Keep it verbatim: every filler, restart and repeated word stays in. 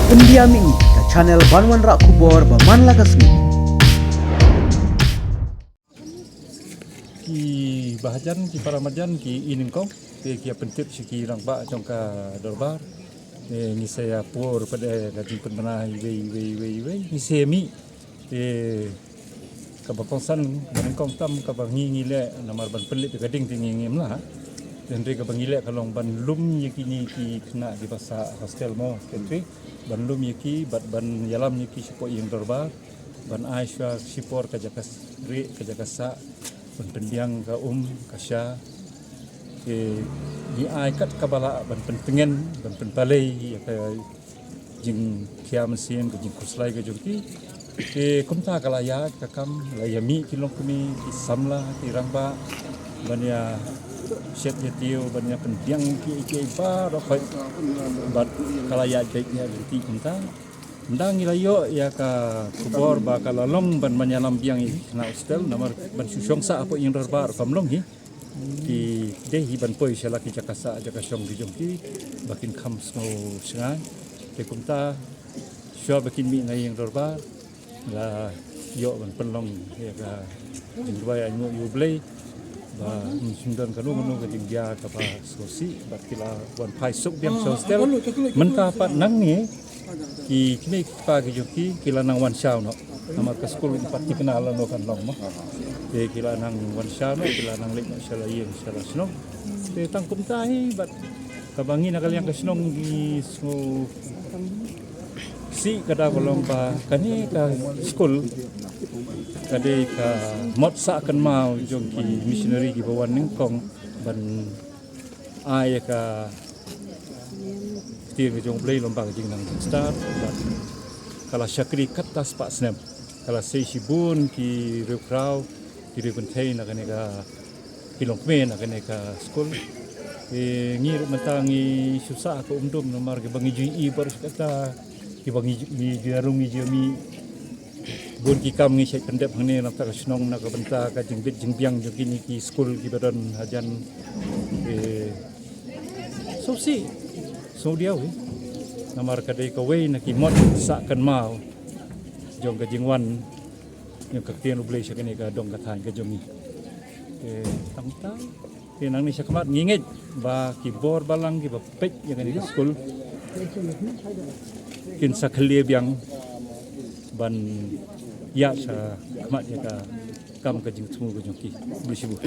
Pyndiam ïa ka channel ban wanrah khubor ba man la ka sngi. Ki bahajan, ki para marjan, ki i nyngkong, te ki ïa pyntip sha ki rangbah jong ka dorbar. Te ngi sa ïa pur pat ka jingpynbna iwei, iwei, iwei, iwei. Ngi sa ïa mih. Te kaba kongsan, ba nyngkong tam kaba ngi ngi leh namar ban pynlip ïa ka ding te ngi ngim lah. Te hynrei kaba ngi leh ka long ban lum ïa kine ki khynnah kiba sah hostel mo, secretary. Ban lum ïa ki, bad ban ïalam ïa ki shapoh ïing dorbar. Ban ai shuwa shipor ka jaka rieh, ka jaka sah, ban pynbiang ka um, ka sha. Te ngi ai kat kaba lah ban pyntngen, ban pynpalei ïa ka jingkhia mynsiem, ka jingkhuslai ka jong ki. Te kumta ka la ïaid ka kam, la ïa mih ki longkmie, ki samla, ki rangbah, ban ïa shet ïa tiew, ban ïa pynbiang ki, ki baroh khoit. Bad ka la ïaid beit ïa lynti kumta. Ynda ngi la ïoh ïa ka khubor ba ka la long ban, ban ïalam biang ïa ki khynnah hostel, namar ban shu shong sah hapoh ïing dorbar kam long hi. Ki dei hi ban poi sha la ki jaka sah, jaka shong ki jong ki, ba kin kham sngew shngaiñ. Te kumta, shuwa ba kin mih na ïing dorbar, la ïoh ban pynlong ïa ka jingduwai ainguh ïa U Blei, ba ngim shym don kano kano ka jingbia kaba sngewsih, bad ki la wan phai suk biang sha hostel. Mynta pat nangne, ki kmie ki kpa ki jong ki, ki la nang wan shaw noh. Namar ka skul pat thikna lano kan long mo. Te ki la nang wan shaw noh, ki la nang leit noh sha la ïing, sha la shnong. Te tang kumta hi, bad kaba ngi na ka liang ka shnong ngi sngewsih ka daw ka long ba kane ka skul ka dei ka mot sah kynmaw jong ki missionary kiba wan nyngkong ban ai ïa ka ktien ka jong U Blei lyngba ka jingnang jingstad, bad ka la shakri katto spah snem. Ka la sei shibun ki riewkhraw, ki riewkynthei na kane ka, ki longkmie na kane ka skul. Te ngi ruh mynta ngi shu sah ka umdum namar kiba ngi ju ïohi baroh shi katta, kiba ngi ju, ngi ju ïarung, ngi ju ïamih. Bun ki kam ngi shait pyndep hangne na ka shnong na ka bynta ka jingbit jingbiang jong kine ki skul kiba don hajan. Te sngewsih, sngewdiaw hi. Namar ka dei kawei na ki mot sah kynmaw jong ka jingwan jong ka ktien U Blei sha kane ka dong ka thaiñ ka jong ngi. Te tang tang. Te nangne shakhmat ngi ngeit ba ki bor balang kiba peit ïa kane ka skul kin sa khlieh biang ban ïaid shakhmat ïa ka kam ka jingthmu ka jong ki. Khublei shibun.